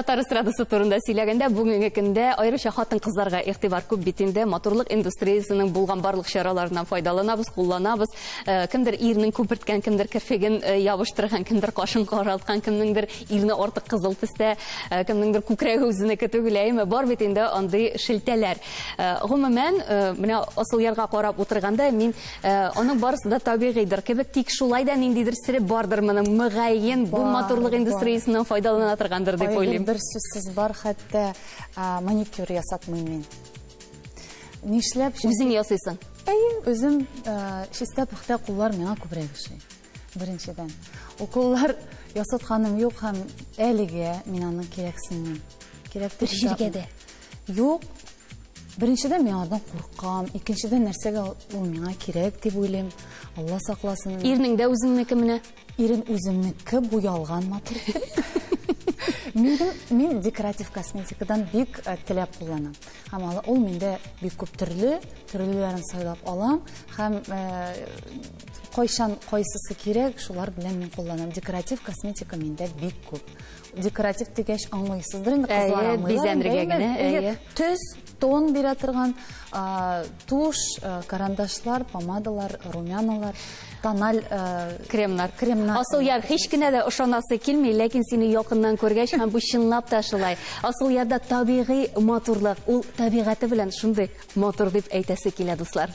Татар эстрадасы турында сөйләгәндә, бүгенге көндә аеруча хатын-кызларга игътибар күп бит инде. Матурлык индустриясенең булган барлык чараларыннан файдаланабыз, кулланабыз. Кемдер иренен күперткән, кемдер керфеген ябыштырган, кемдер кашын каралткан, кемнеңдер ирне артык кызыл төстә, кемнеңдер күкрәге үзенеке түгел, әйеме? Бар бит инде андый шелтәләр. Гомумән, менә Асылъярга карап утырганда мин аның барысы да табигыйдыр кебек, тик шулай да ниндидер сере бардыр моның, мөгаен, бу матурлык индустриясеннән файдалана торгандыр дип уйлыйм. Бер сүзсез бар, хәтта маникюр ясатмыйм мин. Нишләп? Үзең ясыйсың? Әйе, үзем. Чиста пөхтә куллар миңа күбрәк ошый. Беренчедән, уколлар ясатканым юк һәм әлегә мин аны кирәксенмим. Кирәк бер җиргә дә. Юк. Беренчедән, мин алардан куркам, икенчедән, нәрсәгә ул миңа кирәк дип уйлыйм. Алла сакласын. Ирнең дә үзеңнеке менә. Ирен үземнеке буялган матур итеп. Мин декоратив косметикадан бик теләп кулланам. Һәм ул миндә бик күп төрле, төрлеләрен сайлап алам һәм кайчан кайсысы кирәк, шулар белән мин кулланам. Декоратив косметика миндә бик күп. Декоратив дигәч аңлыйсыздыр инде, кызлар аңлыйлар. Бизәнергә генә, әйе. Төс, тон бирә торган тушь, карандашлар, помадалар, румяналар, тональ кремнар. Кремнар. Асылъяр, һич кенә дә ышанасы килми, ләкин сине якыннан күргәч, һәм бу чынлап та шулай. Асылъярда табигый матурлык, ул табигате белән шундый матур дип әйтәсе килә, дуслар.